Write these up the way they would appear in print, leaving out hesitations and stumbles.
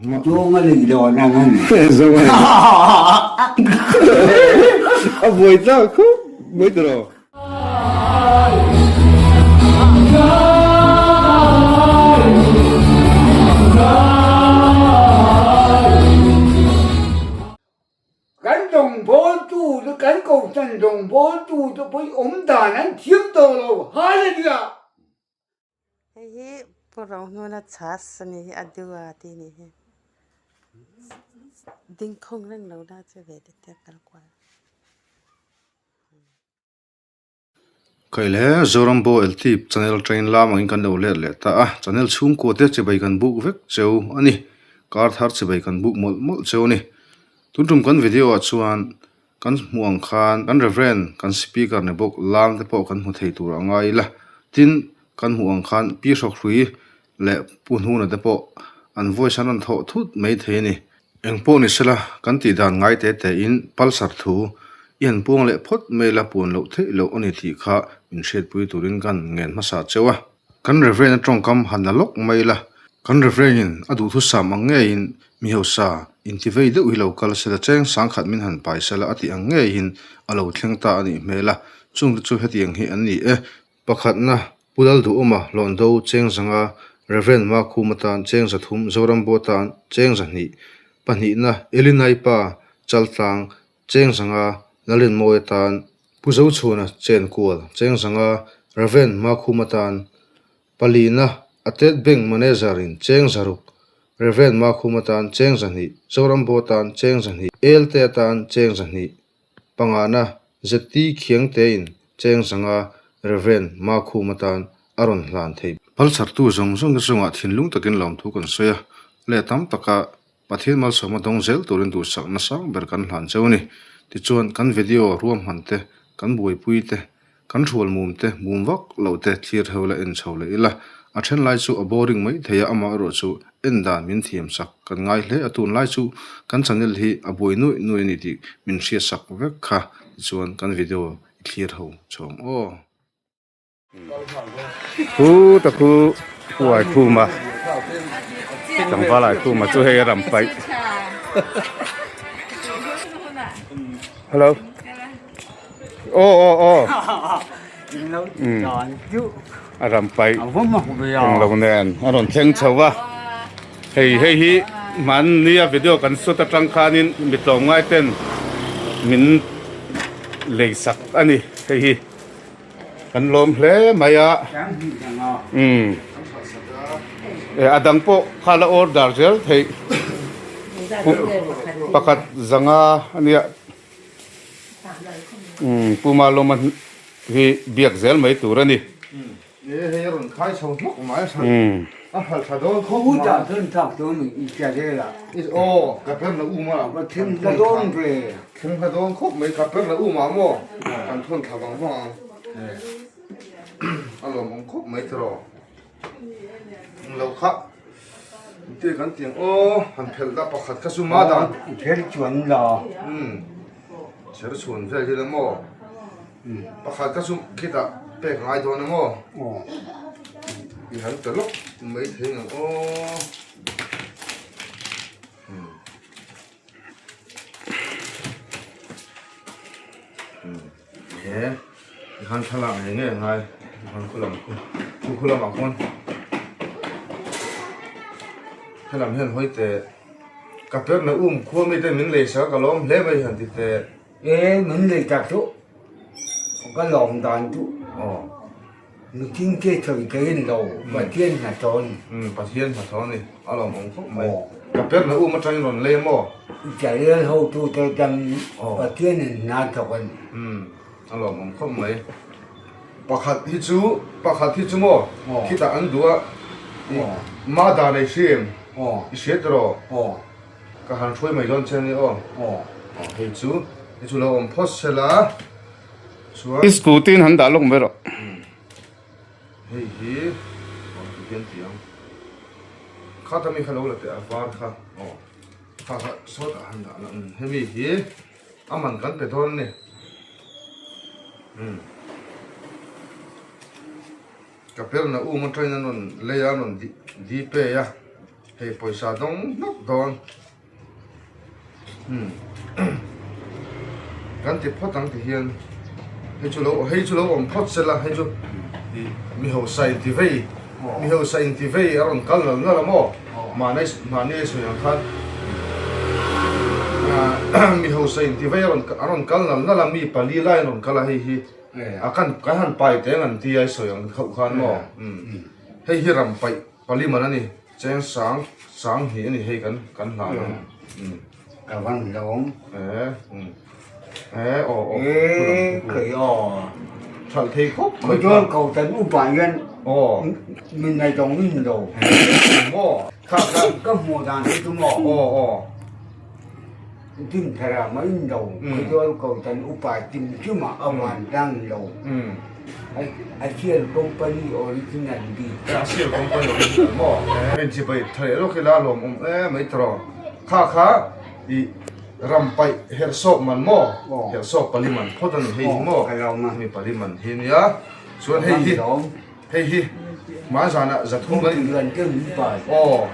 Zawnga lei lo an ang ani. Zawnga lei. A buai tlak khawp mai tawh. Kan rawngbawltu chu kan kohhran rawngbawltu chu pawh awm dan an thiam tawh lo. Hallelujah! Hei hi Pu Rohnuna chhas a ni hi a dua tih a nih hi ding khawng reng lo la chu ve te te a kal kual. Khaih le Zoram Bo LT channel train lam angin kan lo let leh ta a, channel chhungkua te chibai kan buk vek cheu a ni, kar thar chibai kan buk mawlh mawlh cheu a ni. Tun tum kan video ah chuan Kan hmuh ang khan kan Reverend, kan Speaker ni bawk lam te pawh kan hmu thei tur a ngai ila. Tin, kan hmuh ang khan Pi Hrawkhrui leh Pu Hnuna te pawh an voice an rawn thawh thut mai thei a ni. Eng pawh ni sela, kan tih dan ngai te te in Pulsar thu i han puang leh phawt mai la puan loh theih loh a ni tih kha min hriatpui turin kan ngen hmasa cheu a. Kan Reverend a tawngkam han la lawk mai ila, kan Reverend in a duhthusam ang ngeiin mi hausa intivei deuh hi lo kal sela cheng sangkhat min han pai sela a tih ang ngeiin a lo thleng ta a nih hmel a, chungte chu hetiang hi an ni e. Pakhatna, Pu Lalduhawma Hlawndo cheng zanga Reverend Makhum atan cheng zathum Zorambo atan cheng zahnih, pahnihna, Elinaipa Chaltlang cheng zanga Lalinmawi atan Pu Zochhuana Chenkual Chengzanga Raven Makhum atan palina Atet Bank Manager in Cheng Zaruk Raven Makhum atan Cheng Zahnih Zorambo atan Cheng Zahnih Elte atan Cheng Zahnih pangana ZT Khiangte in Chengzanga Raven Makhum atan a rawn hlan thei. Palsartu zawng zawng te chungah thinlung takin lawmthu kan sawi a, leh tam taka Pathian malsawma dawng zel turin duhsakna sang ber kan hlan cheu a ni. Tichuan, kan video ruahman te, kan buaipui te, kan hrual mum te, mum vak loh te thlir heu la en chho leh ila. A then lai chu a boring mai thei a, amaherawh chu en dan min thiam sak kan ngai hle a, tunlai chu kan channel hi a buai nuaih nuaih a ni tih min hriatsak vek kha. Tichuan, kan video i thlir ho chhawng aw. Khu ta khu huai khum a tlangval ai khum a chu hei a ram paih hello aw aw aw a ram paih englo nen a rawn thleng chho a hei hei hi hmanni a video kan shoot atang khanin mi tlawmngai ten min lei sak a ni hei hi. Kan lawm hle mai a. Umm. E a dang pawh kha la order zel theih. Pakhat zanga a nia. Umm Pu Malawma hi biak zel mai tur a ni. E hei a rawn khai chho hlawk mai a a hralh tha dawn khawp mai. Aw ka per na um a. Thleng hla dawn khawp mai ka per na um ah maw kan thawn thla vang vang ang. A lawmawm khawp mai tiraw. Englo kha engtin kan ti ang aw han phelh dah pakhat kha chu ma dan. Umm chher chhuan vel hi la maw. Pakhat kha chu khitah pek a ngai dawn a maw? I han pe lawk mai thei ang aw. He i han thlalak ngei ngei a ngai i han khulam khu khu khu lamah khawn helam hian hawi teh ka perna um khua mite min lei sak a ka lawm hle mai han ti teh. E min lei tak chu ka lawm dan chu mitin te sawi ka rin lo Pathian hnathawh a ni. Umm Pathian hnathawh a ni a lawm awm khawp mai. Ka per na um atangin rawn lei maw? Israel hotu te atangin Pathian in hna thawk a ni. Umm a lawm awm khawp mai. Pakhat hi chu pakhat hi chu maw khitah an duh a ma dan ei hrim i hriat rawh. Ka han hruai mai dawn che a ni aw. Hei chu hei chu lo awm phawt se la chuan. I scooty in han dah lawk mai rawh. Hei hi aw ti hian ti ang. Kha ta mi kha lo la teh a var kha aw kha kha sawtah han dah la hemi hi a man kan pe dawn a ni. Ka perna um atangin an rawn lei a an rawn di pay a. Hei pawisa dawng hnawk dawn. Umm kan ti phawt ang ti hian hei chu lo hei chu lo awm phawt se la hei chu ih mi hausa in ti vei mi hausa in ti vei a rawn kal nal nal a maw mahni mahni a sawi ang khan ah mi hausa in ti vei a rawn a rawn kal nal nal a mi pali lai an rawn kal a hei hi a kan kan han pai teng an tia i sawi ang khauh khan maw umm hei hi ram paih Pali man a ni, cheng sang sang hnih a ni hei kan kan hlan ang. Umm. Ka van lawm. Eh umm. Eh aw aw. Eh kei aw. Thalh thei khawp mai kha. Khuazawl ko tan upa hian aw min nei tawng in lo. Maw kha kha. Ka hmuh dan hi chu maw. Aw aw. Din thara mai in lo. Khuazawl ko tan upa kim kim ah a van dang lo. Umm. Asial company original bik. Asial company original maw? Hei chi pai tha leh lawk ila lawm awm em mai tawh. Kha kha i ram paih herh sawp man maw? Herh sawp pali man phawt a ni hei hi maw? Hemi pali man hi nia. Chuan hei hi hei hi hma zanah zathum kan in aw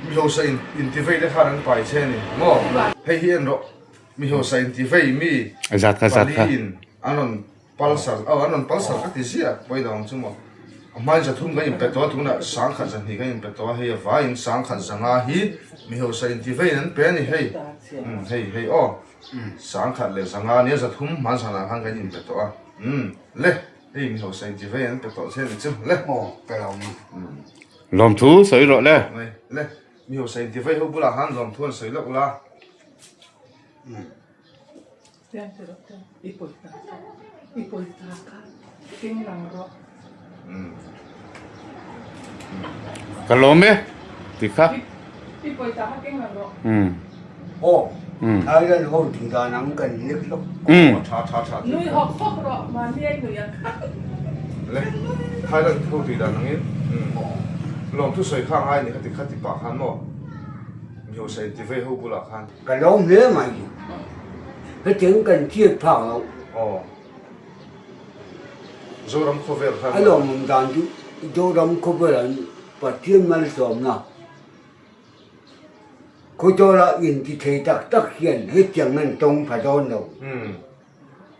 mi hausa in intivei te khan an pai che a ni maw? Hei hi en rawh mi hausa intivei mi pali in an rawn Pulsar aw an rawn pulsar ka ti ziah pawi dang chu maw a hmain zathum kan inpe tawh a tunah sangkhat zahnih kan inpe tawh a hei a vaiin sangkhat zanga hi mi hausa inti veiin an pe a ni hei umm hei hei aw sangkhat leh zanga nia zathum hman zanah khan kan inpe tawh a umm le hei mi hausa inti veiin an pe tawh che a ni chu le aw ka lo ma lawmthu sawi rawh le le mi hausa inti vei ho bulah khan lawmthu an sawi lawk la. Ka lawm e ti kha. Thailand ho tih dan angin lawmthu sawi kha a ngai a ni khati khati pah khan maw mi hausa intivei ho bulah khan. Ka lawm hle mai. Hetiang kan hriat phak loh. Aw. Zoram khawvel khan. A lawmawm dan chu Zoram khawvel an Pathian malsawmna khawchawla inti thei tak tak hian hetiang an tawng pha dawn lo.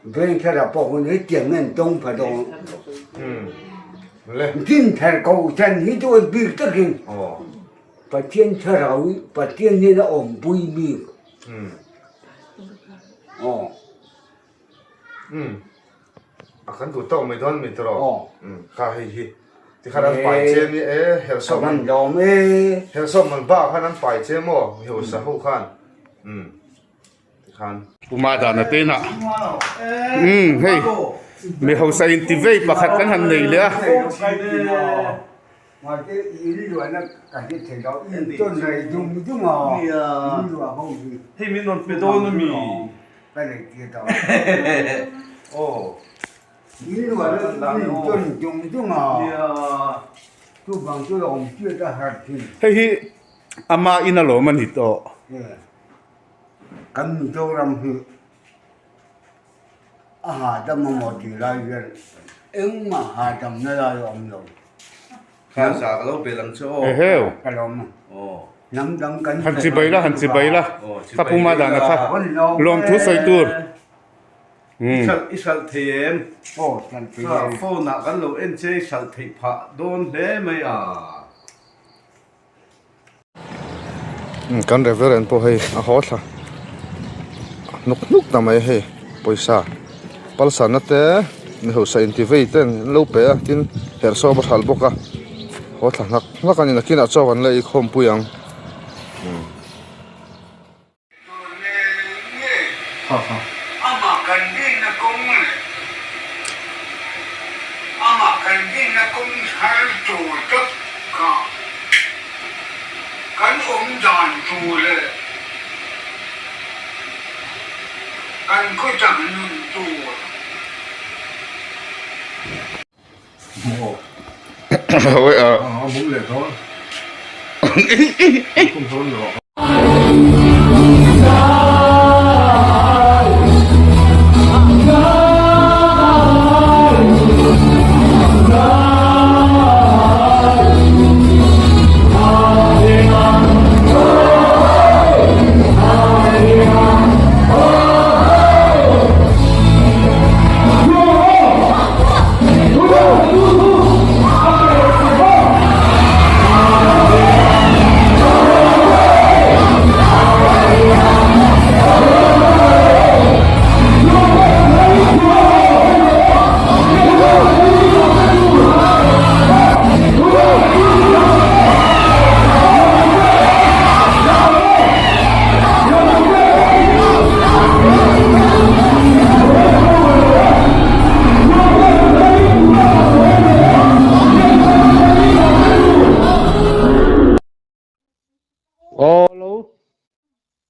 Vengthara pawh hun hetiang an tawng pha dawn lo. Dinthar kohhran hi chu a bik takin. Pathian thlarau hi Pathian hian a awmpui bik. Aw. Umm. A kan duh tawk mai dawn mi tawh. Aw. Umm kha hei hi. Ti khan an pai che ni e her sawp man lawm e. Her sawp man ba khan an pai che maw mi hausa ho khan. Umm. Ti khan. Puma dana te inah umm hei mi hausa in ti vei pakhat kan han nei leh a. Hei min rawn pe dawn a mi? Aw. Hei hi ama in alawm a ni tawh. Kan Mizoram hi a hahdam amaw tih lai hian engmah hahdamna lai a awm lo. Kha za ka lo bel ang che aw. Eheu. Ka lawm a. Hnam dang kan Han chibai la, han chibai la. Ka pu ma dan a kha. Lawmthu sawi tur. I hralh i hralh thei em? Aw hralh thei em. Phone ah kan lo en che i hralh theih phah dawn hle mai a. Kan reverend pawh hei a haw thla hnuk hnuk ta mai hei pawisa palsana te mi hausa inti vei ten an lo pe a tin herhsawp a hralh bawk a haw thla hnak hnak a ni nakinah chaw kan la eikhawm pui ang. Amah kan dinna kawng leh amah kan dinna kawng thar tur tak kha kan awm dan tur leh kan khawchak nun tur.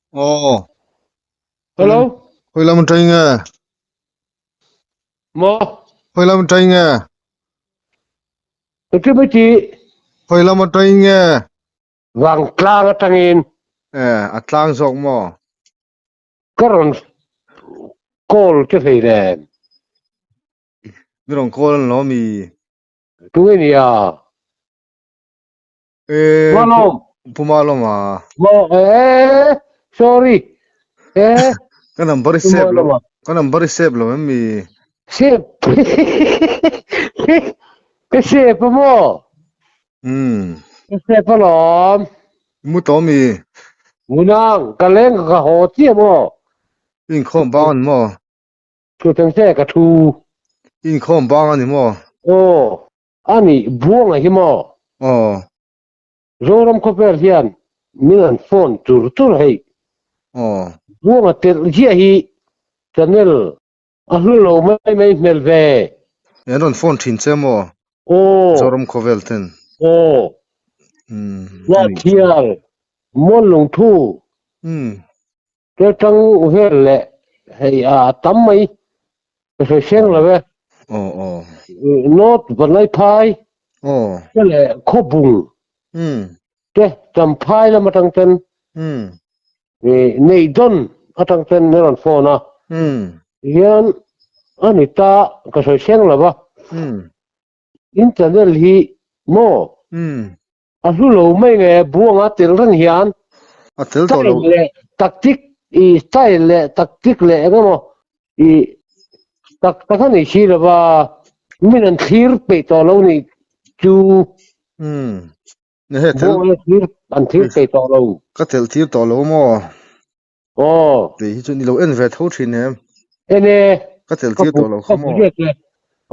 Aw. Hello. Khawi lam atang nge? Maw? Khawi lam atang nge? Engtin mai ti? Khawi lam atang nge? Vangtlang atangin. Eh, a tlang zawk maw? Ka rawn call che hlei nen. Mi rawn call an lo mi? Tunge nia? Eh, Malawm. Pu Malawma. Maw eh, sorry. Eh. Ka number i save lo. Ka number i save lo em mi? Save. Ka save a maw? Um. Ka save alawm. Mu tawh mi? Ngunang, ka leng ka haw chiah maw? Inkhawm bang ani maw? Thu theng che ka thu. Inkhawm bang ani maw? Aw. A nih Buanga hi maw? Aw. Zoram khawvel hian min an phone tur tur hei. Aw. Buanga telh ziah hi channel a hlu lo mai mai hmel ve. An rawn phone thin che maw? Aw. Zoram khawvel ten. Aw. Umm. Hnahthial, Muallungthu. Umm. Keltang vel leh hei a tam mai ka sawi seng lo e. Aw aw. North Vanlaiphai Aw. te leh Khawbung Um. te Champhai lam atang ten Um. Neihdawn atang ten min rawn phone a. Um. Hian a ni ta ka sawi seng lo a. Um. In channel hi maw? Um. A hlu lo mai nge buanga tel reng hian A tel tawh lo. Style leh tactic i style leh tactic leh eng emaw i tak tak a ni si lova min an thlir peih tawh lo nih chu. Um. Ne he tel. Buanga thlir an thlir peih tawh lo. Ka tel tir tawh lo maw? Aw. Kei hi chu ni lo en ve tho thin em. En e. Ka tel tir tawh lo kha maw.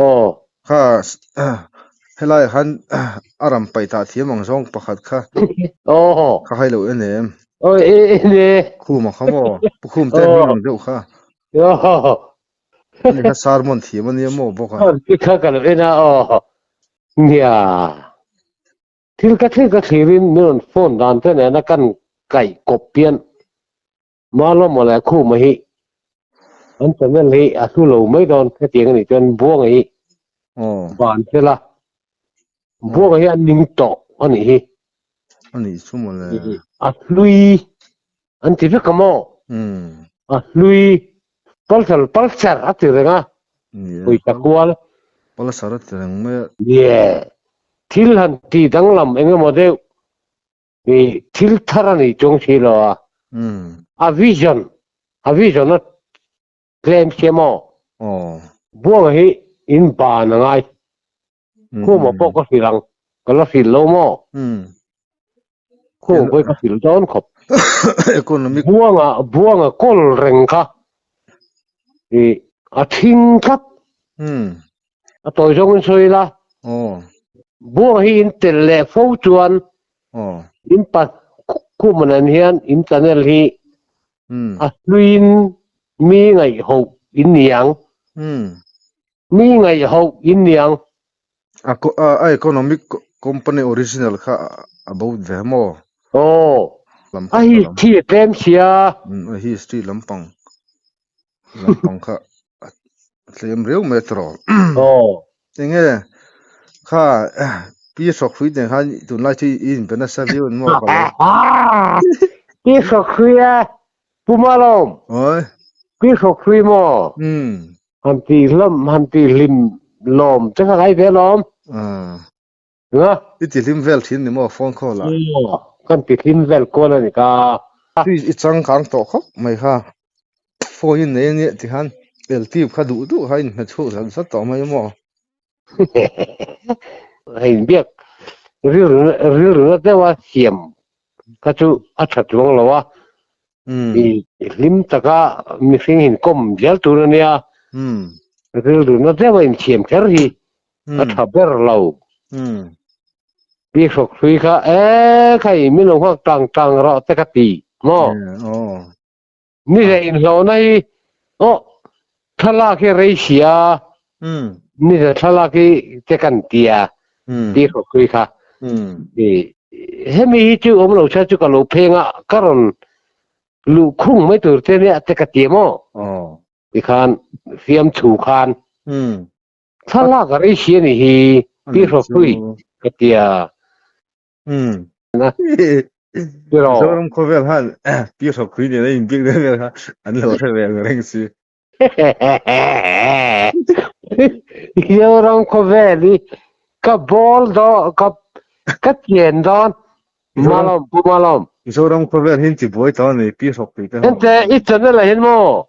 Aw. Kha helai ah khan a ram paih tah thiam ang zawng pakhat kha. Aw. Kha hai lo en em. Aw en e. Khuma kha maw. Pu khum te hming ang deuh kha. Aw. Ani kha sermon thiam ania maw bawk a. Kha ka lo en a aw. Nia. Thil ka thlir ka thlirin min rawn phone dan te nena kan kaih kawp pian Malawma leh Khuma hi an channel hi a hlu lo mai dawn hetiang anih chuan Buanga hi ban sela Buanga hi a ning tawh anih hi. Anih chu mawle. A hlui an ti vek a maw? A hlui Pulsar Pulsar a ti reng a pawisa kual. Pulsar a ti reng mai a. Nie thil han ti danglam eng emaw deuh i thil thar a nih chuang si lo a. A vision a vision a tlem sia maw? Buanga hi in ban a ngai. Khuma pawh ka hrilh ang, ka la hrilh lo maw? Khuma pawh hi ka hrilh dawn khawp. Economic. Buanga, buanga kawl reng kha i a thing tlat. A tawi zawngin sawi ila, buanga hi in tel leh fo chuan in pa khuma nen hian in channel hi a hluiin mi ngaihhoh in ni ang. Mi ngaihhoh in niang. A a economic company original kha a bo ve maw? Aw. A history a tlem sia. A history lampang lampang kha a tlem riau mai tawh. Aw. Enge kha Pi Hrawkhrui nen khan tunlai chu i inpe nasa viau an maw ka lo. Pi Hrawkhrui a Pu Malawm. Oi. Pi Hrawkhrui maw? Um. Han ti hlawm han ti hlim lawm che kha ngai ve lawm. Nga. I ti hlim vel thin ni maw phone call ah. Aw kan ti hlim vel kual a ni ka. Tui i changkang tawh khawp mai kha. Phone in nei ania ti khan eltip kha duh duh kha in hmet chhuak zat zat tawh mai maw. Hei biak rilru rilru na deuh a siam kha chu a tha chuang lo a. I hlim taka mihring inkawm zel tur a nia. Rilru na deuh a insiam kher hi a tha ber lo. Pi hrawk hlui kha e khai min lo nghak tang tang rawh te ka ti maw? Ni leh inhlawhna hi aw thlalak hi rei sia ni leh thlalak hi te kan tia ti hrawk hlui kha hemi hi chu awm lo se chu ka lo pheng a ka rawn. Luhkhung mai tur che nia te ka ti maw? Tikhan fiamthu khan thlalak a rei si a nih hi Pi Hrawkpui ka ti a. Tiraw? Zoram khawvel khan Pi Hrawkpui nen a inbiak deuh vel kha an lo hre ve ang reng si. Zoram khawvel hi ka bawl dawn ka ka chian dawn Malawm Pu Malawm. Zoram khawvel hi inti buai tawh a ni Pi Hrawkpui te ho. Hente i channel ah hian maw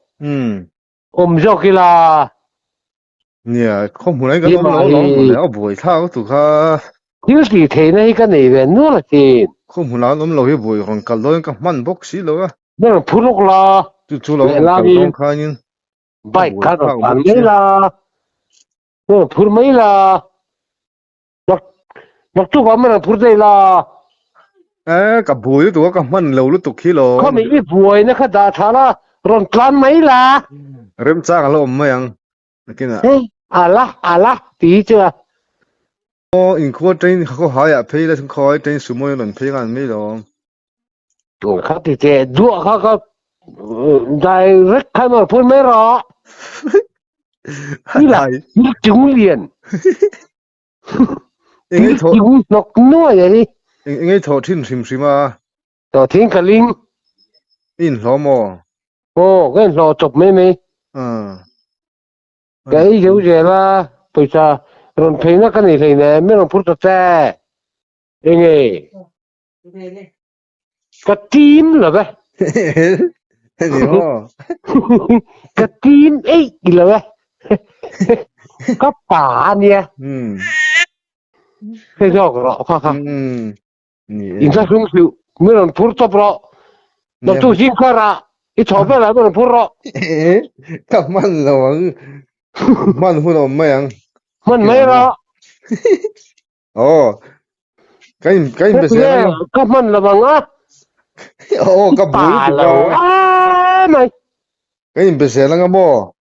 awm zawk ila. Nia khaw hmun ah hian kan awm lo alawm mawle a buai thlak lutuk kha. Thil tih theihna hi ka nei ve nual asin. Khaw hmun ah an awm lo hi buai rawn kal dawn in ka hman bawk si lo a. Ber phur lawk la. Chu chu lo rawn kal dawn khanin bike kha rawn tlan mai la. Rawn phur mai la. Naktuk ah rawn phur daih la. E ka buai lutuk a ka hman lo lutuk hi lo. Khawmi i buaina kha dah tha la rawn tlan mai la. Remchang a lo awm mai ang nakinah. Hei ala ala ti chu a. Aw inkhua train khaw haiah phei la khaw hai train sumo in rawn phei ngan mai lo. Kha ti teh duah kha ka direct khan rawn phur mai rawh. Ila chung lian. Engei thaw Chung hnawk nuai a hi. Engei thaw thin hrim hrim a. Thaw thin ka ling. I inhlawh maw? Aw ka inhlawh chawp mai mai. Ka ei zo zel a, pawisa rawn pheina ka nei hleinem, min rawn phur ta che. Enge? Ka team lo ve. Ni maw? Ka team eih lo ve. Ka pa a nia. Hei zawk rawh kha kha. In sa hlum hliu min rawn phur tawp rawh. Naktuk zing karah i chho velah min rawn phur rawh. Ka hman lo ang. Hman hun a awm mai ang. Hman mai rawh. Aw. Ka in ka in be zel ang. Ka hman lo ang a. Aw ka bui lutuk a. A mai. Ka in be zel ang a maw.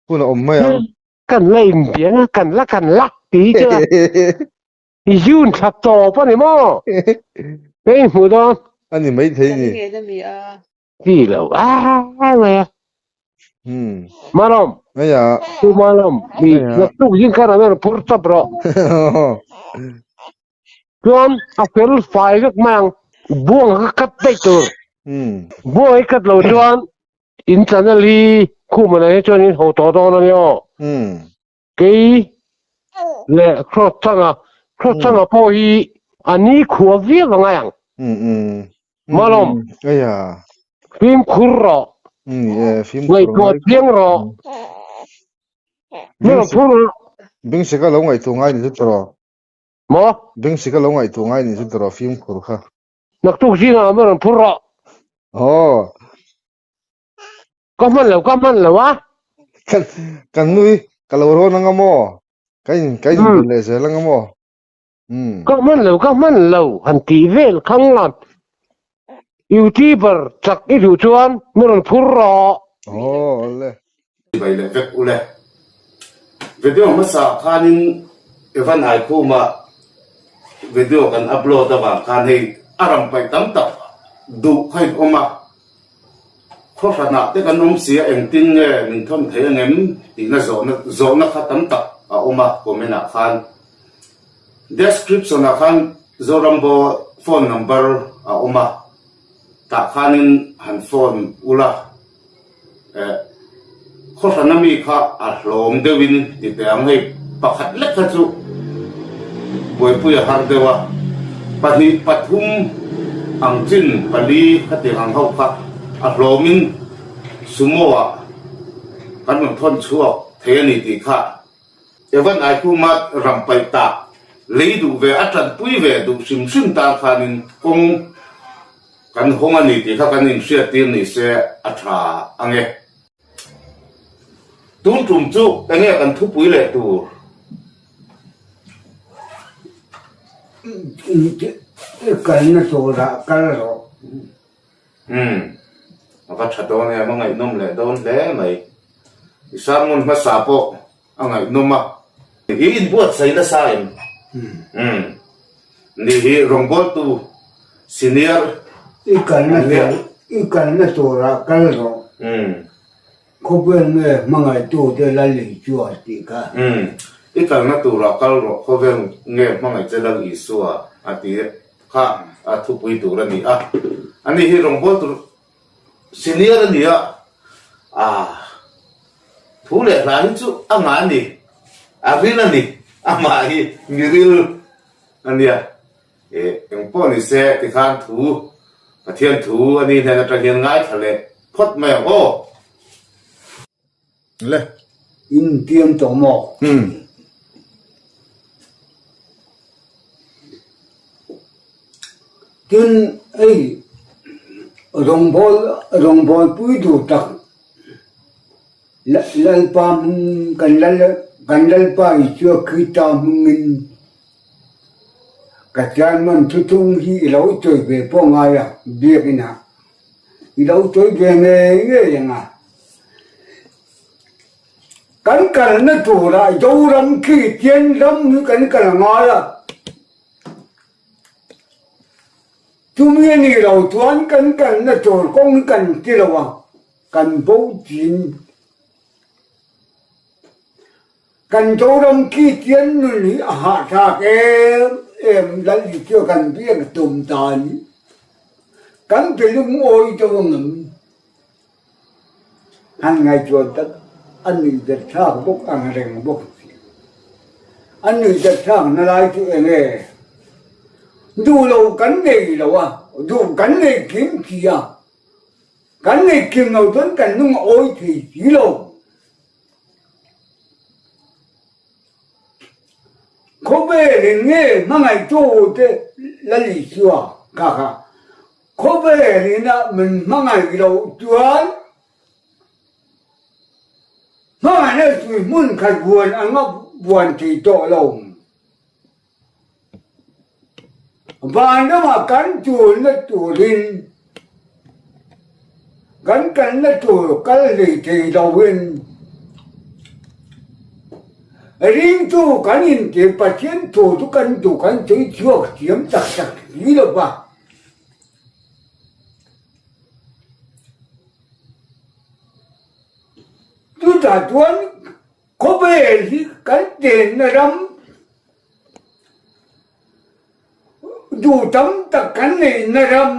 Hun a awm mai ang. Kan la in biang a kan la kan la ti chu a. I zun thla tawp a ni maw? Ka in hmuh dawn. A ni mai thei ni. Ti lo a mai a. Malawm. Aya. Tu malawm. Mi naktuk zing khan an rawn phur tawp rawh. Chuan a fel fai vek mai ang. Buang ka cut daih tur. Buang i cut lo chuan in channel hi khum anah hi chuan in ho tawh dawn a ni aw. Kei leh Cross changa, Cross changa pawh hi a ni khua viau a ngai ang. Malawm. Fimkhur rawh. Ngaihtuah chiang rawh. Fimkhur rawh. Bengchheka lo ngaihtuah ngai ni chu tawh. Maw? Bengchheka lo ngaihtuah ngai ni chu tawh fimkhur kha. Naktuk zingah a rawn phur rawh. Aw. Ka hman lo, ka hman lo a. Kan kan nui ka lo rawn anga maw? Ka in ka in be leh zel anga maw? Um. Ka hman lo, ka hman lo han tih vel khang lan. Youtuber chak i duh chuan min rawn phur rawh. Aw le. Bai leh vek ule. Video hmasa khanin Evan Aikhuma video kan upload avang khan hei a ram paih tam tak duh kha in awm a. Khaw hranah te kan awm si a engtin nge min thawn thei angem tihna zawhna zawhna kha tam tak a awm a comment ah khan. Description ah khan Zorambo phone number a awm a tah khanin han phone ula eh khaw hrana mi kha a hlawm deuhin ti teh ang hei pakhat lek kha chu buaipui a har deuh a pahnih pathum ang chin pali khatiang ang ho kha a hlawmin sumo ah kan rawn thawn chhuak thei a ni tih kha Evan Aikhuma ram paih tak lei duh ve a tanpui ve duh hrim hrim tan khanin kawng Kan hawng a ni tih kha kan inhriattir ni se a tha ang e. Tun tum chu enge kan thupui leh tur? I kalna turah kal rawh. Umm, a va tha dawn em, a ngaihnawm leh dawn hle mai. I sermon hmasa pawh a ngaihnawm a. I inbuatsaih nasa em? Umm. Ni hi rawngbawltu senior I kalna tur. I kalna turah kal rawh. Khawvel nge hmangaihtute Lal Isua tih kha. I kalna turah kal rawh, khawvel nge hmangaihte Lal Isua a ti kha a thupui tur a ni a. Ani hi rawngbâwl tur senior a ni a, ah thu leh hla hi chu a ngah a ni, a ril a ni, amah hi mi ril a nia. Eh, eng pawh ni se tikhan thu, Pathian thu a ni hnen atang hian ngaithla leh phawt mai ang aw. Le. In tiam tawh maw? Umm. Tin, hei rawngbâwl, rawngbâwlpui duh tak Lalpa hming, kan Lal, kan Lalpa Isua Krista hmingin Ka chairman thuthung hi i lo chawi ve pawh ngai a, biakinah i lo chawi ve ngei ngei ang a. Kan kalna turah Zoram Kristian ram hi kan kal ngai a, chumi a nih loh chuan kan kalna tur kawng hi kan ti lo a, kan bo chin. Kan Zoram Kristian nun hi a hahthlak em em Lal Isua kan biak tum ta a ni. Kan pe lungawi deuh ang em? Han ngaihtuah tak a nuihzatthlak bawk ang reng bawk si. A nuihzatthlak na lai chu eng nge? Duh lo kan nei lo a, duh kan nei kim si a, kan nei kim lo chuan kan lung a awi thei si lo. Khawvel in nge hmangaih-tute Lal Isua kha kha khawvel ina min hmangaih loh chuan hmangaihna sui hmun khat buan anga buan thei tawh lo. Vanramah kan tulna turin kan kalna tur kal hlei thei loin ringtu kan intir Pathian thu chu kan duh kan tui chhuak thiam tak tak si lo va. Chutah chuan Khawvel hi kan chenna ram duh tam tak kan neihna ram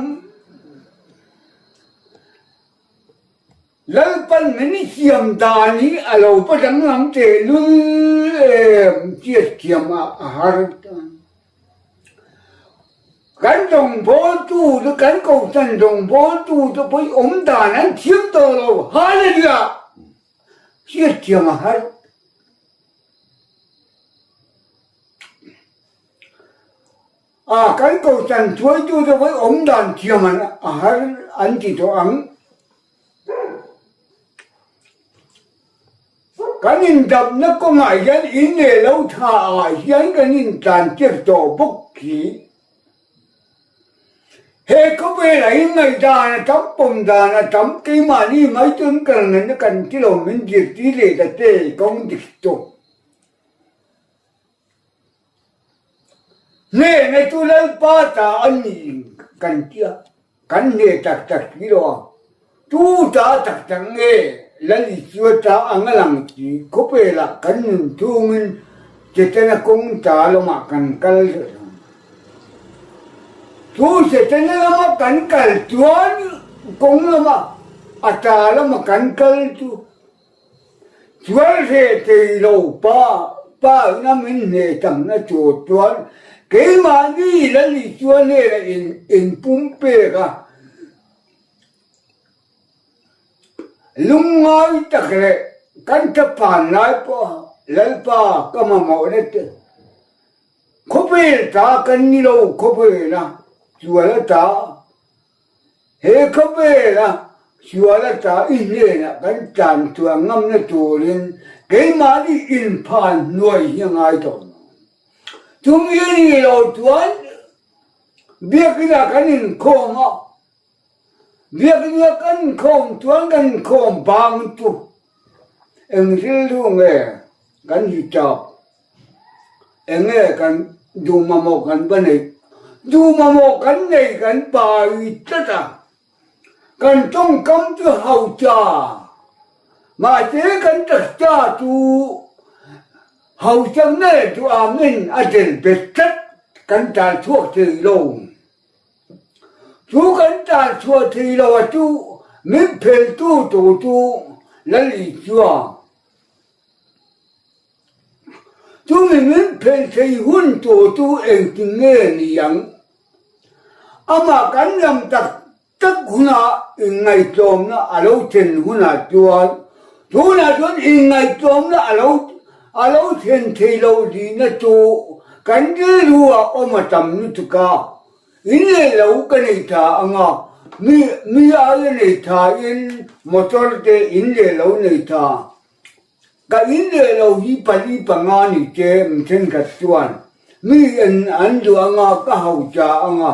Lalpan min siam dan hi a lo pa danglam tehlul em chiat thiam a har ta. Kan rawngbawltu chu kan kohhran rawngbawltu chu pawh i awm dan an thiam tawh lo, Hallelujah! Hriatthiam a har. A kan kohhran hruaitute pawh awm dan thiam a har an ti tawh ang. Kan indapna kawngah hian in leh lo tha ah hian kan intlantir tawh bawk hi. He khawvelah hi ngaihdan a tam, pawm dan a tam, keimahni mai chuan kal ngaihna kan ti lo, min zirtir leh ta che kawng dik tawh. Hnehna chu Lalpa ta a ni kan ti a, kan hneh tak tak si lo a, tu ta tak tak nge Lal Isua ta ang a lang si khawvelah kan nun chhungin Setana kawng ta lamah kan kal daih ang. Chu Setana lama kan kal chuan kawng lama a ta lama kan kal chu chuan hreh thei lo pa pa ina min hneh tamna tur chuan keimahni Lal Isua hnenah in inpumpek a. Lungngai tak leh kan thlapan lai pawha Lalpa ka mamawhna te Khawvel ta kan ni lo, khawvela sual a ta. He khawvela sual a ta i hnenah kan tlan chuah ngamna turin keimahni inphan hnuai hi a ngai tawh lo. Chumi a nih loh chuan biakinah kan inkhawm a, biakinah kan inkhawm chuan kan inkhawm bang chu eng rilru nge kan hi chak. Enge kan duh mamawh kan va neih? Duh mamawh kan nei kan pai tlat a. Kan tawngkam chu hausa, mahse kan taksa chu hausakna leh duham-in a del bet tlat kan tal chhuak thei lo. Chu kan tal chhuah thei lo a chu min pheltu tur chu Lal Isua. Chumi min phel thei hun tur chu engtin nge ni ang? Amah kan lam tak tak hunah inngaihtlawmna a lo thlen hunah chuan tunah chuan inngaihtlawmna a lo a lo thlen thei lo tihna chu kan rilru ah awm a tam lutuk a, in leh lo ka nei tha ang a, mi mi aia nei tha in motor te in leh lo nei tha. Ka in leh lo hi pali panga ni che mi thenkhat chuan mi en an duh anga ka haucha anga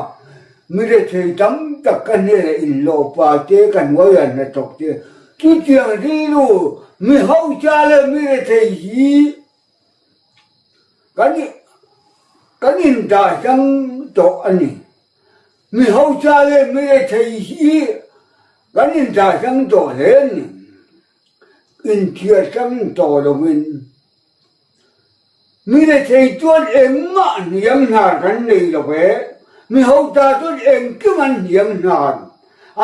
mi rethei tam tak ka hnenah inhlawhpa te ka hnuaiah hnathawk te chutiang rilru mi haucha leh mi rethei hi kan kan indah hrang tawh a ni. Mi haucha leh mi rethei hi kan indah hrang tawh hle a ni. Inthiarchang tawh loin mi rethei chuan engmah hniam hnar kan nei lo ve, mi hausa chuan engkim an hniam hnar.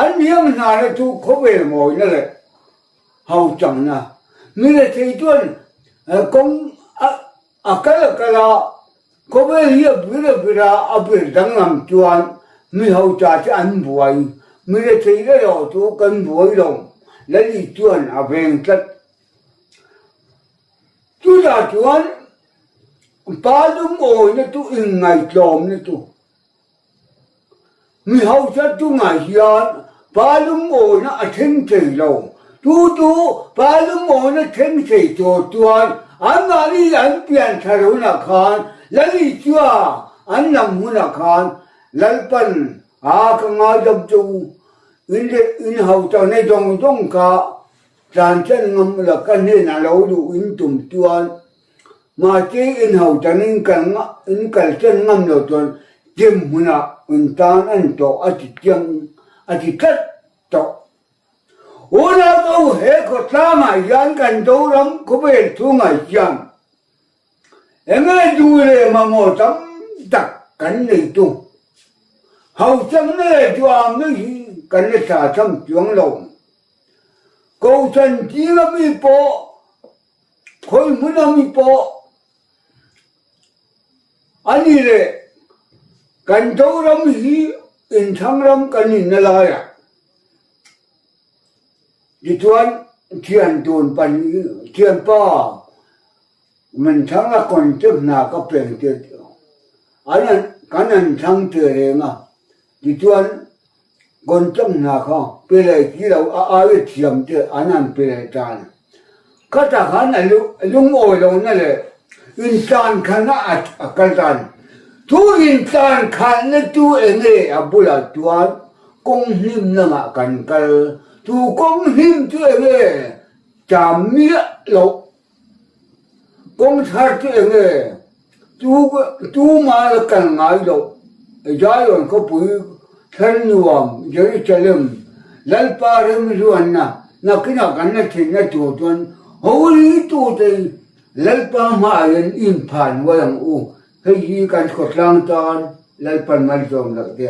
An hniam hnarna chu khawvel mawina leh hauchangna. Mi rethei chuan kawng A kal a kal a, khawvel hi a bir a bir a, a bir danglam chuan mi hausa te an buai, mi rethei erawh chu kan buai lo, Lali chuan a veng tlat. Chutah chuan pa lungawina chu inngaihtlawmna chu. Mi hausa chungah hian pa lungawina a thleng thei lo. Chu chu pa lungawina thleng thei tur chuan anmahni an pian thar hunah khan Lalisua an lam hunah khan Lalpan a ka ngaidam che u, in leh in hausakna zawng zawng kha tlanchan ngam ula ka hnenah lo luh in tum chuan Mahse inho tan in kal in kal chen ngam lo chuan gym hmunah in tan an tawh a ti chiang a ti tlat tawh. Unau ho he khawtlangah hian kan Zoram khawvel chhungah hian enge duh leh mamawh tam tak kan nei tu. Hauchangna leh duhamna hi kan la tha tham chuang lo. Kohhran zinga mi pawh Khawi hmun a mi pawh a ni leh kan Zoram hi inthlang ram kan inna laiah tichuan thian tun pan thianpa min thlang a contact hna ka peng te an kan an thlang che reng a tichuan Contact hna kha pe leh si lo a aia thiam te an han pe leh tan. Khatah khan a lungawi lohna leh intlan khalhna a kal tan. Chu intlan khalhna chu enge a bulah chuan kawng hlim lamah kan kal. Chu kawng hlim chu enge cham miah loh Kawng thar chu eng nge? Tu tumah la kal ngai loh Zion khawpui thar nuam Jerusalem Lalpa remzuanna nakinah kan la thinna tur chuan Holy tute Lalpa hmaah hian inphan ual ang u. Hei hi kan khawtlang tan Lalpan malsawm loh te.